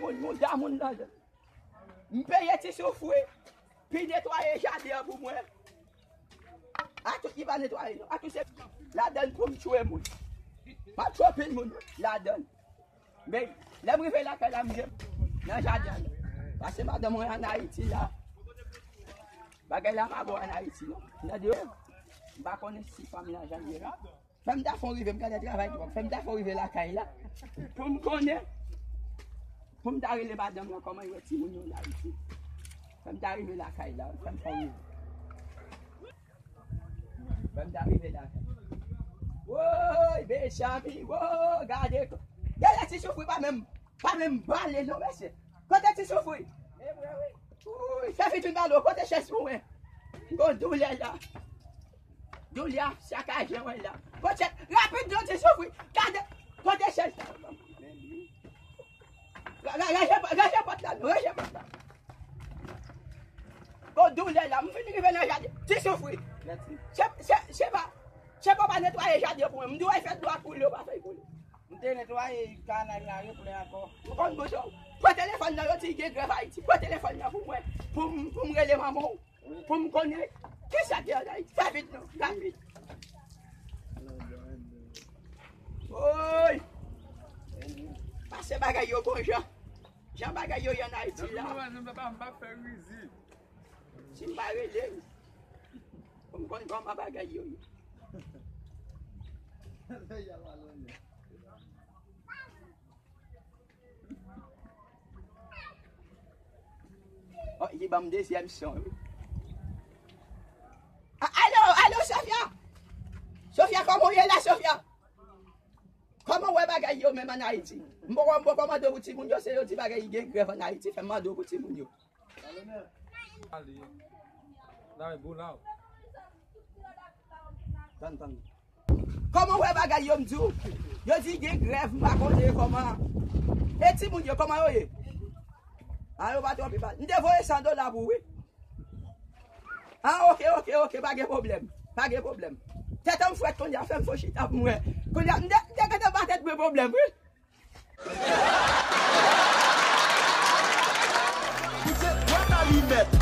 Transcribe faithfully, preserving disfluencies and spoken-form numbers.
Moun, moun, moun ladan. M peye Ti Soufri pi netwaye jaden an pou mwen. A tout ki pa netwaye non. A tout se ladan pou m tchwe moun. M ap tchwe pil moun ladan. Men, lè m rive lakay la, m jwenn nan jaden an. Paske madanm mwen ann Ayiti la. Bagay la pa bon ann Ayiti non. Tande, m pa konnen si fanmi an jan l ye la. Fè m ta fè w rive, m gentan travay twòp. Fè m ta fè w rive lakay la. Pou m konnen. Pou m ta rele madanm lan kòman yo wè timoun yo la isit. Fè m ta rive lakay la. Fè m fè w rive. Fè m ta rive lakay. Woy, mezanmi, woy, gade. Gade Ti Soufri pa menm, pa menm bale non, mesye. Kote Ti Soufri? Woy, fè vit vin bale, kote chèz pou mwen? M gon doulè la. Doulè a sakaje mwen la. Pochèt, rapid non Ti Soufri. Gade, kote chèz la? Ra-, ra-, ranje pò-, ranje pòt la non, ranje pòt la. Gon doulè la, m fin rive nan jaden. Ti Soufri. Se, se, se pa, se pa pa netwaye jaden pou mwen. M di w fè dlo a koule, w pa fè l koule. M te netwaye kanal la, yo koule ankò. M konn bouch ou. Pran telefòn nan, yo di gen grèv Ayiti. Pran telefòn nan pou mwen. Pou m, pou m rele manman w. Pou m konnen kisa ki ann Ayiti. Fè vit non, rapid. Woy! Pase bagay yo bon jan. Jan bagay yo ye ann Ayiti la. Si m pa rele, pou m konn kòman bagay yo ye. Oh, li ban m dezyèm son, wi. A-, alo, alo, Sofia! Sofia, kòman w ye la, Sofia? Kòman w wè bagay yo menm ann Ayiti? M poko, m poko mande w pou timoun yo, se yo di bagay gen grèv ann Ayiti, fè m mande w pou timoun yo. Tann, tann. Kòman w wè bagay yo, m di w? Yo di gen grèv, m pa konnen kòman. E timoun yo, kòman yo ye? A, yo pa twò pi mal. M te voye san dola pou ou, wi. A, oke, oke, oke, pa gen pwoblèm. Pa gen pwoblèm. Tèt an m frèt kounye a, fè m fon chita pou mwen. Kounye a, m te, m te gentan ba tèt mwen pwoblèm, wi. Koute, bwat alimèt.